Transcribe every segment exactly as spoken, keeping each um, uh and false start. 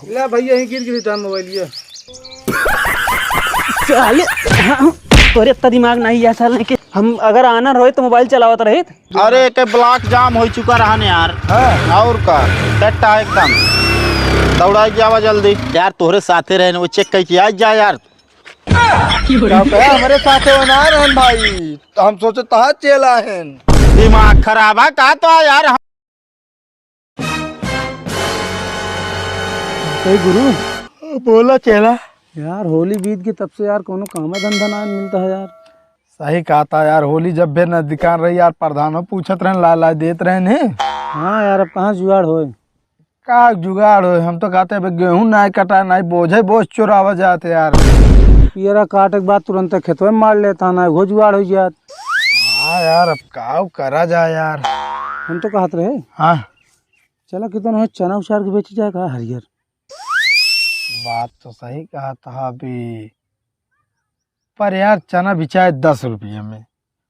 ले भैया, यहीं गिर गिरी था मोबाइल ये। साले, हाँ, तोरे इतना दिमाग नहीं है साले के। हम अगर आनर होइत तो मोबाइल चलावत रहित। अरे, एक ब्लॉक जाम हो चुका रहा न यार। हाँ। और का, टट्टा एकदम। दौड़ाई के आवा जल्दी। यार, तोहरे साथे रहे न, वो चेक करके आ जा यार। का बे, हमरे साथे वो ना रहन भाई, तो हम सोचे तहा चेला हन। दिमाग खराब है का तो यार। ए गुरु। बोला चेला। यार, होली बीत गई, तब से यार कोनो काम धंधा ना मिलता है यार। सही कहा था यार, होली जब भी नजदीकान रही यार, प्रधानो पूछत रहन, ला ला देत रहन है। हाँ यार, अब कहाँ जुगाड़ होए? का जुगाड़ होए, हम तो कहते अब गेहूं ना कटा, ना बोझे बोझ चुरावा जाते यार। पियरा काटे के बाद तुरंत खेतवा में मार लेता, ना वो जुगाड़ हो जात। हाँ यार, अब का करा जाए यार। हम तो कहत रहे। हाँ। चला, कितना है, चना उछार के बेची जाए का हरियर? बात तो सही कहा था अभी, पर यार, चना बिचाए दस रुपये में।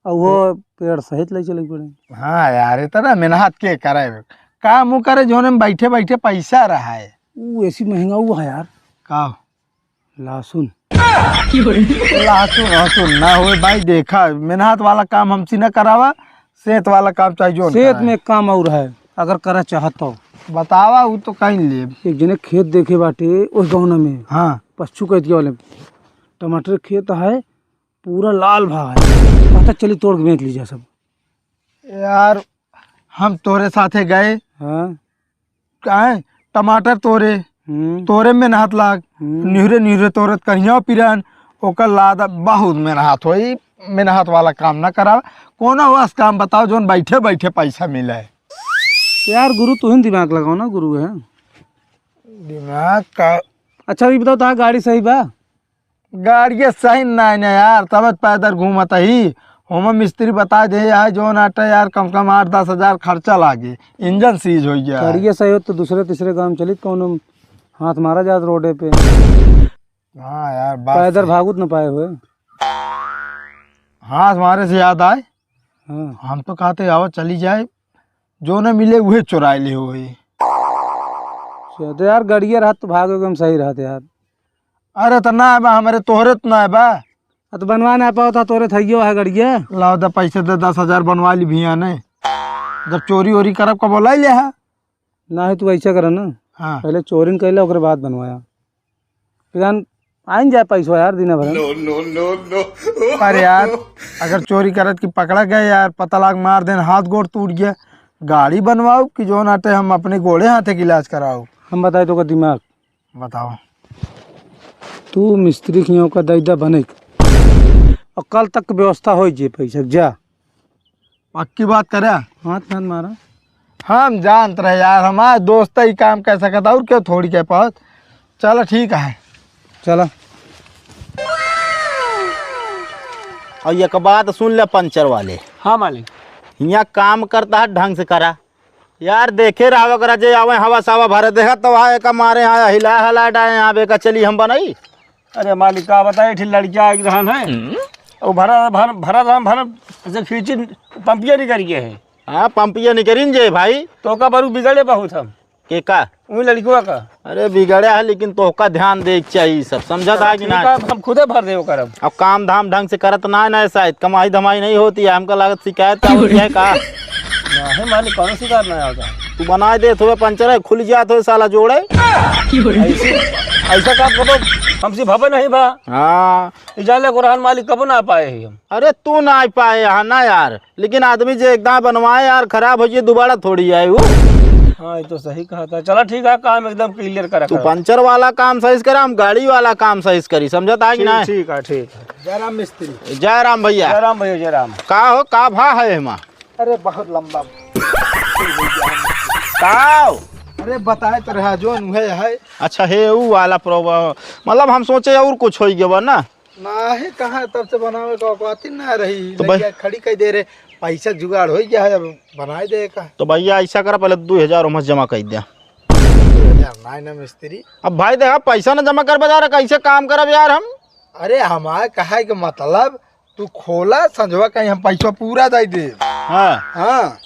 और वो पेड़ सहित ले चले के पड़े। हाँ यार, इतना मेहनत के करे, काम वो करे जोने में बैठे बैठे पैसा रहा है। वो ऐसी महंगा हुआ है यार। का? लहसुन। लहसुन, लहसुन ना होए भाई, देखा, मेहनत वाला काम हमसे ना करावा, सेहत वाला काम चाहे जोन सेहत कराए। में एक काम और है, अगर करा चाहत तो। बतावा, उ तो कहीं लेब। एक जने खेत देखे बाटे, ओह गौना में। हाँ। पश्चू कैतिया वाले। टमाटर खेत है, पूरा लाल भा है। पता चली तोड़ के बेच लीजिए सब। यार, हम तोरे साथे गए। हाँ। काहे? टमाटर तोरे, हम्म। तोरे मेहनत लाग, हम्म। निहुरे निहुरे तोरत कहिया पिरान, ओकर लादा बहुत मेहनत होई, मेहनत वाला काम ना करा। कोनो वस काम बताओ जोन बैठे बैठे पैसा मिले। यार गुरु, तू ही दिमाग लगाओ ना, गुरु है। दिमाग का? अच्छा, ये बताओ, तहार गाड़ी सही बा? गाड़िया सही नाई ना यार, तब पैदल घूमत ही। होमा मिस्त्री बता दे यार, जोन आटे यार, कम से कम आठ दस हजार खर्चा लागे, इंजन सीज हो गया है। गाड़िया सही हो तो दूसरे तीसरे काम चलित, कौनो हाथ मारा जात रोडे पे। हाँ यार, बात पैदल सही। भागुत न पाए हुए। हाथ मारे से याद आए, हाँ। हम तो कहते, "आवा, चली जाए, जो न मिले, उहे चुराए ले होई।" तो यार, गड़िया रहत तो भाग एकदम सही रहत यार। अरे, तो ना बा, हमरे तोहरे तो ना बा। आ, तो बनवा ना पाओ, तो तोरे थइयो है गड़िया। लाओ, दे पैसे दे, दस हजार बनवा ली भैया ने। जब चोरी वोरी करब, कब बोला ले हा? ना है, तू ऐसा करा ना। हाँ। पहले चोरी न कैला, ओकरे बाद बनवाया। फिर आन, आइन जाए पैसवा यार, दिना भर। No, no, no, no। अरे यार, अगर चोरी करत की पकड़ा गए यार, पता लाग मार देन, हाथ गोड़ टूट गया, गाड़ी बनवाओ कि जोन आटे हम अपने गोड़े हाथे के इलाज कराओ। हम बताए तो का दिमाग। बताओ। तू मिस्त्री के यहाँ का दैदा बने के। और कल तक व्यवस्था हो जे पैसा, जा। पक्की बात करे? हाथ मत मारा। हम जानत रहे यार, हमार दोस्त ही काम कर सकता, और क्यों थोड़ी के पास। चलो ठीक है। चला। और एक बात सुन ले पंचर वाले। हाँ मालिक। यहाँ काम करता है ढंग से करा। यार देखे रहो, अगर जे आवे हवा सावा भरे, देखा तो वहाँ एक मारे यहाँ हिला हला डाए, यहाँ बेका चली हम बनाई। अरे मालिक, का बताए, एक ठे लड़किया आइग रहन है। हम्म। वो भरा, भर, भरा रहन, भरा, ऐसे खींची, पंपिया निकल गए है। हाँ, पंपिया निकरिन जे भाई। तो का बरू बिगड़े बहुत हम। के का? उही लड़किया का। अरे बिगड़े है, लेकिन तोहका ध्यान दे के चाहिए सब, समझा था कि ठीक ना? है, हम खुदे भर देव करब। अब काम धाम ढंग से करत ना है ना शायद, कमाई धमाई नहीं होती है, हमका लागत शिकायत का होती है का? नहीं मालिक, कौनो शिकायत नहीं होता। तू बनाए देत हुए पंचर है, खुल जात हुए साला जोड़े। ऐसे, ऐसा काम कबो हमसे भवे नहीं बा। हाँ। ई जाने को रहन मालिक कबो ना पाए ही हम। अरे तू ना पाए यहाँ ना यार, लेकिन आदमी जे एकदम बनवाए यार, खराब हो जाए, दोबारा थोड़ी आए वो। हाँ, ये तो सही कहा था। चला ठीक है, काम एकदम clear करा, तू करा। पंचर वाला काम सही से करा, हम गाड़ी वाला काम सही से करी, समझा था कि ठीक, ना? ठीक है, ठीक है। जय राम मिस्त्री। जय राम भैया। जय राम भैया, जय राम। का हो, का भा है एमा? अरे बहुत लंबा। का हो? अरे बताए तो रहा, जोन उहे है। अच्छा, हे ऊ वाला problem, मतलब हम सोचे और कुछ हो गया ना। नाही, कहाँ तब से बनावे का औकात ही ना रही। तो भाई लड़किया खड़ी कर दे रहे, पैसा जुगाड़ हो गया है, अब बनाए दे का। तो भैया ऐसा करा, पहले दो हजार ओमस जमा कर दे। दो हजार ना, ना मिस्त्री। अब भाई देखा, पैसा ना जमा कर बता रहा, कैसे काम करब यार हम? अरे हमारे कहा के मतलब, तू खोला, संझवा कहीं हम पैसा पूरा दे दे। हाँ। हाँ।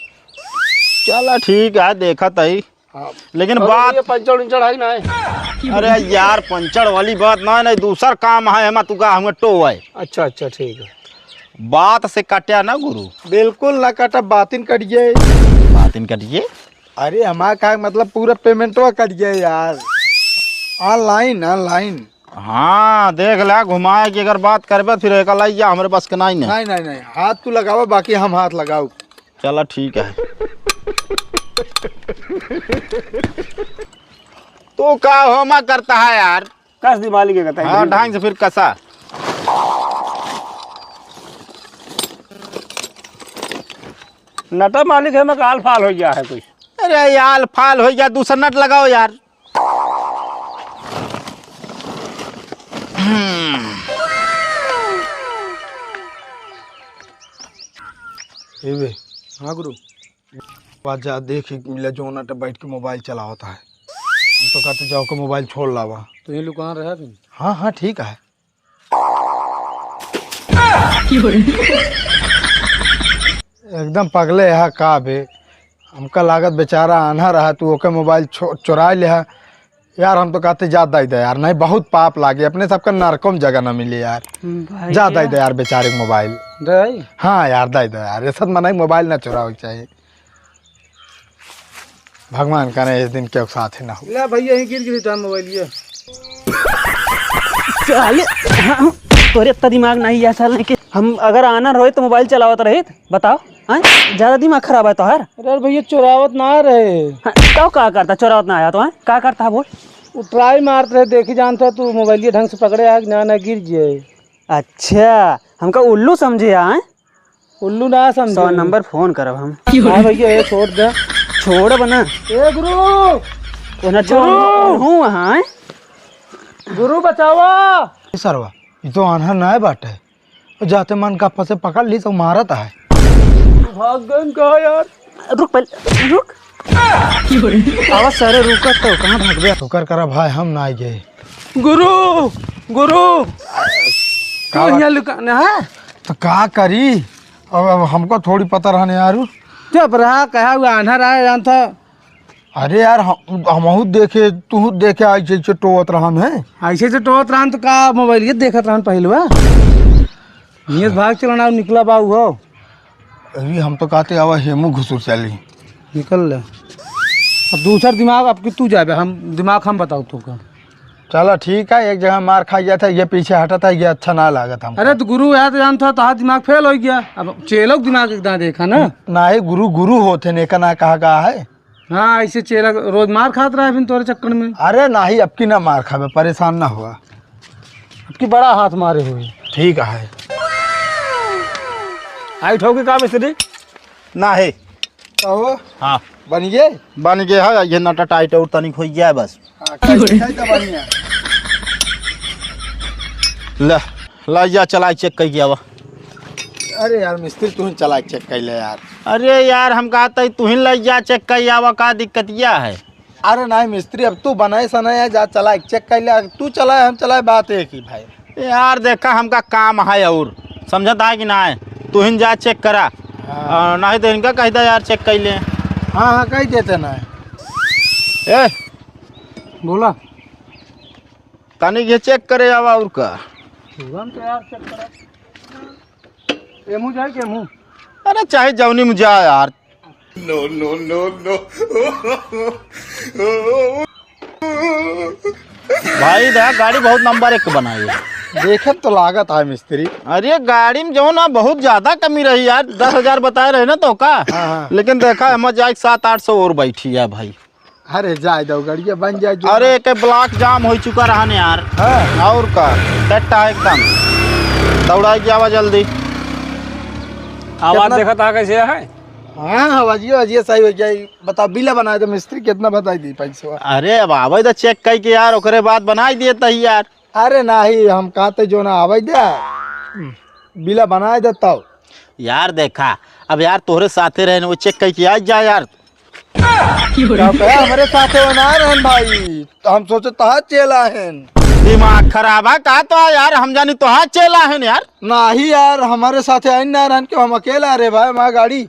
चला ठीक है, देखा तई। हाँ। लेकिन अरे, बात ये पंचर उंचर है ना है? अरे यार, पंचर वाली बात ना है, नहीं, दूसर काम है, हम तुका हमें टो है। अच्छा, अच्छा, ठीक है। बात से कट्या ना गुरु। बिल्कुल ना कटा, बातिन कट गए। बातिन कट गए? अरे हमारा का मतलब, पूरा पेमेंटवा कट गया यार। Online, online। हाँ, देख ला, घुमाए के अगर बात करबे, फिर एक लाई जा, हमरे बस के नहीं है। नहीं, नहीं, नहीं, हाथ तू लगावा, बाकी हम हाथ लगाऊ। चला, ठीक है। तू का होमा करता है यार? कस दी मालिक के कहता है, हाँ, ढंग से फिर कसा। नटा मालिक है, मैं काल फाल हो गया है कुछ। अरे, यार, फाल हो गया, दूसरा नट लगाओ यार। ए बे। हाँ गुरु। बात जा देख, एक मिला जौन अटे बैठ के मोबाइल चलावत है। हम तो कहते जाओ के मोबाइल छोड़ लावा। तो ये लुकान रहा फिर? हाँ, हाँ, ठीक है। एकदम पगले है का बे? हमका लागत बेचारा आन्हा रहा, तू ओके मोबाइल छो-, चुराई ले है। यार, हम तो कहते जा दई दे यार, नहीं बहुत पाप लागे, अपने सबका नरकों में जगह न मिले यार। हम्म, भाई जा दे। दई दे यार बेचारे के मोबाइल। दे? हाँ यार, दई दे यार, ये सब मनाई मोबाइल ना चुरावे के चाहिए। भगवान करे इस दिन के साथ ही ना हो। ले भैया, यहीं गिर गिरी था मोबाइल ये। साले, हाँ, तोरे इतना दिमाग नहीं है साले कि हम अगर आना रहे तो मोबाइल चलावत रहे, बताओ, हाँ? ज्यादा दिमाग खराब है तोहार। अरे भैया, चोरावत ना रहे। हाँ, तो का करता, चोरावत ना आया तो, हाँ? का करता है बोल? वो ट्राई मारत रहे, देखी जानता तू मोबाइलिया ढंग से पकड़े है कि ना, ना गिर जाए। अच्छा, हमका उल्लू समझे है, हैं? उल्लू ना समझे। सौ नंबर फोन करब हम। हाँ भैया, ये छोड़ दे। छोड़ब ना। ए गुरु! ओना छोड़, गुरु! हूँ वहाँ, हैं? गुरु बचावा। ए सरवा, ये तो आन्हर ना है बाटे। जाते मन का फंसे पकड़ ली तो मारत है। भाग गन कहा यार? रुक पहले, रुक। आवाज सारे रुकत तो कहाँ भागबे? शुक्र करा भाई हम ना आए गए। गुरु, गुरु। का तू बात? यहाँ लुकाना है? तो का करी? अब, अब हमको थोड़ी पता रहने यार। चुप रहा, कहा हुआ आन्हर आया जानता। अरे यार, हम, हमहू देखे, तू देखे, ऐसे, ऐसे टोवत रहन है। ऐसे, ऐसे टोवत रहन तो का मोबाइल ये देखत रहन पहिलवा? नियत भाग चलना निकला बा उहो। अभी हम तो कहते आवा हेमू घुसुर चली। निकल ले। अब दूसर दिमाग अब कि तू जाबे, हम दिमाग हम बताओ तू का। चला ठीक है, एक जगह मार खा गया था, ये पीछे हटा था, ये अच्छा ना लागत हमको। अरे तो गुरु यार तो जानता, तोहार दिमाग फेल हो गया। अब चेलोक दिमाग एकदम देखा ना। ना, ये गुरु गुरु होते ने का ना कहा, कहा है। हाँ, ऐसे चेला रोज मार खात रहा है फिर तोरे चक्कर में। अरे नाही, अब की ना मार खाबे, परेशान ना हुआ। अब की बड़ा हाथ मारे हुए। ठीक है। आई ठोकी का मिस्त्री? ना है। कहो। हाँ। बन गए? बन गए है, ये नटा टाइट और तनिक हो गया है बस। हाँ, कैसे, कैसे बढ़िया? ले, ला जा, चला चेक कइके आवा। अरे यार मिस्त्री, तू ही चला चेक कर ले यार। अरे यार, हम कहते ही तू ही ले जा चेक कर आवा, का दिक्कतिया है? अरे नहीं मिस्त्री, अब तू बनाए सनाए है, जा चला चेक कर ले, तू चलाए हम चलाए, बात एक ही भाई। यार देखा, हमका काम है और, समझत है कि ना है? तू ही जा चेक करा। हाँ। आ, नहीं तो इनका कह दे यार, चेक कर ले। हाँ, हाँ, कह देते ना है। ए, बोला। तनी ये चेक करे आवा और का। तुरंत यार चेक करा। एमू जाए के एमू? अरे चाहे जौनी में जाए यार। No, no, no, no। भाई दा गाड़ी बहुत नंबर एक बनाई है। देखत तो लागत है मिस्त्री। अरे गाड़ी में जो ना बहुत ज्यादा कमी रही यार, दस हजार बताए रहे ना तो का। हाँ, हाँ। लेकिन देखा हम जाए सात आठ सौ और बैठी है भाई। अरे जाए दो, गड़िया बन जाए जो। अरे, एक ब्लॉक जाम हो चुका रहा ने यार। हाँ। और का, टट्टा एकदम। दौड़ाई के आवा जल्दी। आवाज कितना देखा था कैसे है? हाँ, आवाजिए, आवाजिए सही हो जाए। बताओ, बिला बनाए दे मिस्त्री, कितना बताई दी पैसा? अरे, अब आवे तो चेक कई के यार, ओकरे बाद बनाई दिए तही यार। अरे नाही, हम कहते जो ना आवे दे, बिला बनाए दे तब। यार देखा, अब यार तोहरे साथे रहे न, वो चेक कई के आ जा यार। का कहे, हमरे साथे वो ना रहन भाई, तो हम सोचे तोहार चेला हन। दिमाग खराब है का तो यार, हम जानी तोहार चेला हन यार। नाही यार, हमरे साथे आइन ना रहन, क्यों हम अकेला रे भाई, हमार गाड़ी।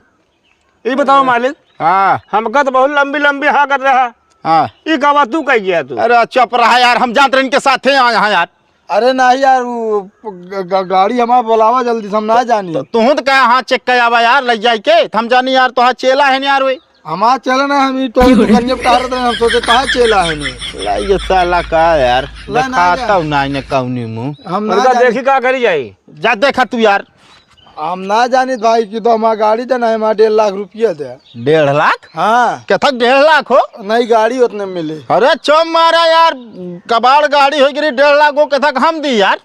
ई बताओ मालिक, हाँ। हमका तो बहुत लंबी लंबी हाँ कर रहा। हाँ। ई का बात तू कह गया तू? अरे चुप रहा यार, हम जानत रहन के साथे आए हैं यार। अरे नहीं यार, वो ग-, ग-, गाड़ी हमार बोलावा जल्दी से, हम ना जानी। तो तू तो कहा हाँ चेक कर आवा यार, ले जाए के, तो हम जानी यार, तो हाँ चेला है यार वे। हमार चेला ना, हम ई तो दुकानिया पे टहरत रहे, हम सोचे कहाँ चेला है ने। ला ये साला का यार, ला ना दिखाता जा। हूँ ना इन्हें कौनी मुँह। हम ना उनका जानी। देखी का करी जाई? जा देखा तू यार। हम ना जानित भाई कि तो हमार गाड़ी दे ना, हमार डेढ़ लाख रुपया दे। डेढ़ लाख? हाँ। कथक डेढ़ लाख हो? नहीं, गाड़ी उतने में मिली। अरे चुप मारा यार, कबाड़ गाड़ी हो गिरी, डेढ़ लाख हो कथक हम दी यार।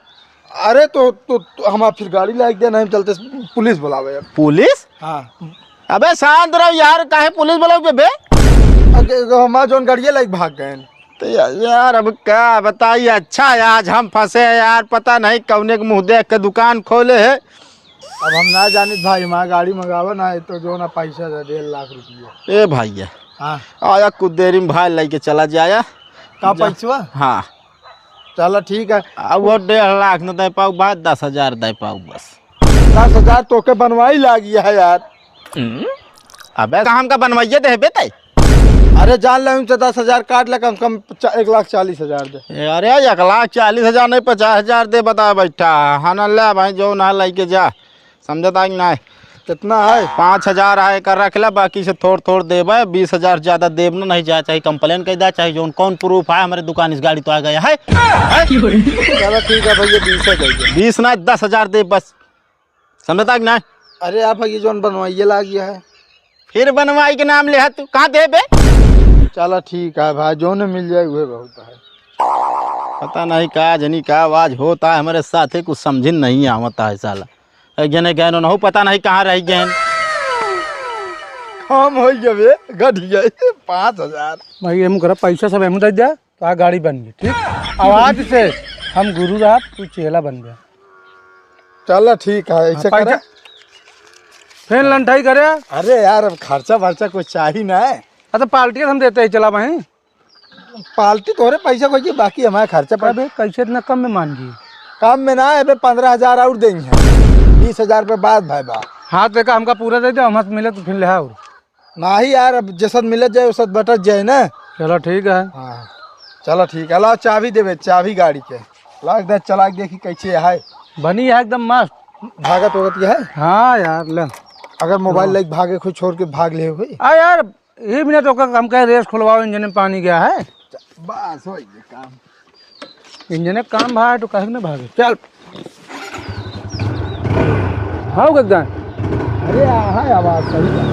अरे तो, तो, तो हमार फिर गाड़ी लाइक दे, नहीं चलते पुलिस बुलावे अब। पुलिस? हाँ। अबे शांत रहो यार, काहे पुलिस बुलाओगे बे? अगे, हमार जौन गाड़िया लाइक भाग गए। तो या-, यार, अब का बताई, अच्छा है, आज हम फंसे हैं यार, पता नहीं कौने के मुंह देख के दुकान खोले है। अब हम ना जानित भाई, हमार गाड़ी मंगावा ना, तो जो ना पैसा दे, डेढ़ लाख रुपया। ए भैया, हाँ। आया कुछ देरी में भाई लेके चला जाया। का जा। पैसवा? हाँ। चला ठीक है। अब वो डेढ़ लाख न दे पाऊ, बात दस हजार दे पाऊ बस। दस हजार तो के बनवाई लागी है यार। हम्म? अबे काम का बनवाइए दे बे तै। अरे जान ले उनसे दस हजार काट ले, कम से कम चा-, एक लाख चालीस हजार दे। ए, अरे एक लाख चालीस हजार नहीं, पचास हजार दे, बता बैठा। हाँ ना, ले भाई, जो ना लेके जा, समझता कि नहीं? कितना है? पाँच हजार है, कर रख ले, बाकी से थोड़ थोड़ देबे, बीस हजार ज्यादा देब ना, नहीं जाए चाहे कंप्लेन कर दे, चाहे जौन कौन प्रूफ है, हमारे दुकान इस गाड़ी तो आ गया है। चलो ठीक है भैया, बीस है दे दे। बीस ना, दस हजार दे बस। समझता कि ना? अरे आप ये जौन बनवाइए लाग गया है। फिर बनवाई के नाम ले है तू, कहाँ दे बे? चला ठीक है भाई, जौन मिल जाए वह बहुत है। पता नहीं का जनी का आवाज होता है, हमारे साथे कुछ समझिन नहीं आवता है साला। एक जने गए न हो, पता नहीं कहाँ रह गए। काम हो गए, घट गए पाँच हजार। भाई, हम करा पैसा सब हम दे दिया। तो आ गाड़ी बन गई, ठीक? अब आज से हम गुरु रहा, तू चेला बन गया। चल ठीक है, ऐसे हाँ, करे। फिर लंठाई करे। अरे यार, अब खर्चा वर्चा कुछ चाहिए ना है। हाँ, तो पार्टी हम देते हैं, चला भाई। पार्टी तोहरे पैसा को जी, बाकी हमारा खर्चा पर। अबे, कैसे इतना कम में मान गई? कम में ना है, अबे पन्द्रह हजार और देंगे, बीस हजार पे बात भाई बा। हाँ, तो का हमका पूरा दे दे, हम मिले तो फिर ले आओ। नाही यार, अब जैसन मिलत जाए, वैसन बटत जाए ना। चलो ठीक है। हाँ, चलो ठीक है, लाओ चाबी देबे, चाबी गाड़ी के। लाओ एक बार चला के देखी कैसे है। बनी है एकदम मस्त। भागत होगत के है? हाँ यार, ले। अगर मोबाइल हाँ। लेके भागे, कोई छोड़ के भाग ले कोई। आ यार, ये मिनट ओकर हम कहे रेस खुलवाओ, इंजन में पानी गया है। बस हो गया काम। इंजन काम भाई तो कहे ना भागे। चल। हाँ, गद्दा। अरे, आ, है आवाज सही है।